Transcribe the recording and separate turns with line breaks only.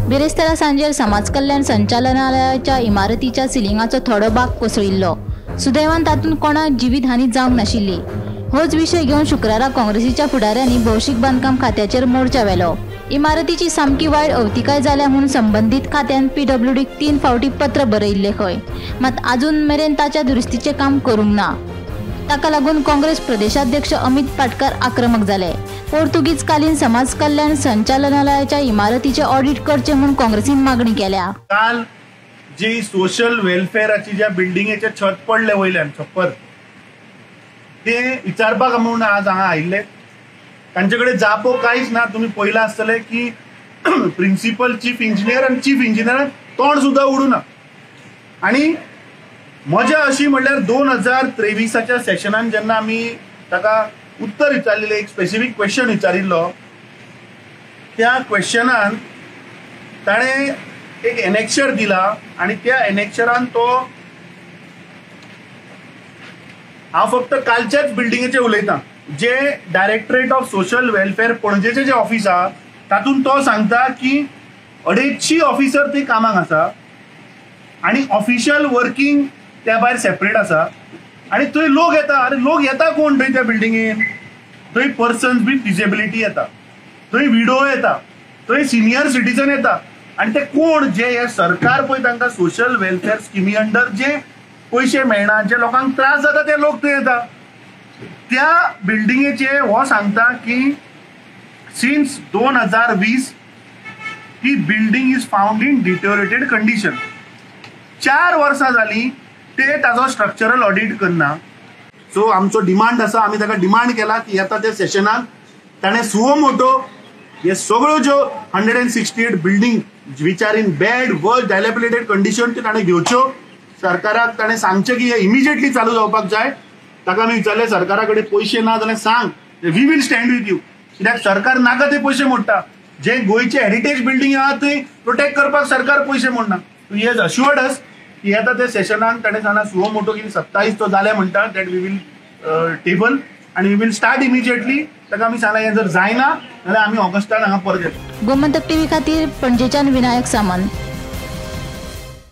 बिरेस्तारा सांजेर समाज कल्याण संचालनालयाच्या इमारतीच्या सिलिंगाचो थोडो भाग कोसळिल्लो. सुदैवान तातूंत कोणाक जिवीतहानी जावंक नाशिल्ली. होच विशय घेवन शुक्रारा काँग्रेसीच्या फुडाऱ्यांनी भौशीक बांदकाम खात्याचेर मोर्चा व्हेलो. इमारतीची सामकी वायट अवतिकाय जाल्या म्हूण संबंदीत खात्यान पीडब्ल्यूडीक 3 फावटी पत्र बरयिल्लें खंय, मात आजून मेरेन ताच्या दुरुस्तीचें काम करूंक ना. ताका लागून काँग्रेस प्रदेशाध्यक्ष अमित पाटकार आक्रमक जाले. पोर्तुगीज कालीन समाज कल्याण संचालनालयाच्या इमारतीचे ऑडिट करचें म्हूण काँग्रेसीन मागणी केल्या.
काल जी सोशल वेलफेअराची ज्या बिल्डिंगेचें छत पडलें वयल्यान छप्पर, ते विचारपाक म्हूण आज हांगा आयिल्ले. तांचे कडेन जापो कांयच ना. तुमी पळयलां आसतलें की प्रिन्सिपल चीफ इंजिनियर आनी चीफ इंजिनियरान तोंड सुद्दां उडूना. आनी मजा अशी म्हणल्यार 2023 सेशनान जेन्ना आमी ताका उत्तर विचारलेलें, एक स्पेसिफीक क्वेश्चन विचारिल्लो, त्या क्वेश्चनान ताणें एक एनेक्शर दिला आनी त्या एनेक्शरान तो, हांव फक्त कालच्याच बिल्डिंगेचें उलयतां, जे डायरेक्टरेट ऑफ सोशल वेलफेअर पणजेचें जें ऑफिस आहा तातूंत तो सांगता की 250 ऑफिसर ते कामाक आसा आनी ऑफिशियल वर्किंग त्या भायर सेपरेट आसा. आनी थंय लोक येता. आनी लोक येता कोण थंय त्या बिल्डिंगेन? थंय पर्सन्स विथ डिसेबिलिटी येता, थंय विडो येता, थंय सिनियर सिटीजन येता. आनी ते कोण जे हे सरकार पळय तांकां सोशल वेलफेअर स्किमी अंडर जे पयशे मेळना, जे लोकांक त्रास जाता ते लोक थंय येता. त्या बिल्डिंगेचे हो सांगता की since 2020 he building is found in deteriorated condition. 4 वर्सां जालीं ते ताजो स्ट्रक्चरल ऑडिट करना. सो आमचो डिमांड आसा, आमी ताका डिमांड केला की येता त्या सेशनाक ताणें सुओ मोटो हे सगळ्यो ज्यो 168 building which are in bad worse dilapidated condition त्यो ताणें घेवच्यो. सरकाराक ताणें सांगचें की हे इमिजिएटली चालू जावपाक जाय. ताका आमी विचारलें सरकारा कडेन पयशे ना जाल्यार सांग, we will stand with you. कित्याक सरकार नाका ते पयशे मोडटा. जे गोंयचे हेरिटेज बिल्डींग आहा थंय प्रोटेक्ट करपाक सरकार पयशे मोडना. ही हॅज अश्युअर्ड अस की येता त्या सेशनाक ताणें सांगलां सुओ मोटो की 27 तो जाले म्हणटा that we will table आनी we will start immediately. ताका आमी सांगलां हें जर जायना जाल्यार आमी ऑगस्टान हांगा परत येतले.
गोमंतक टीव्ही खातीर पणजेच्यान विनायक सामंत.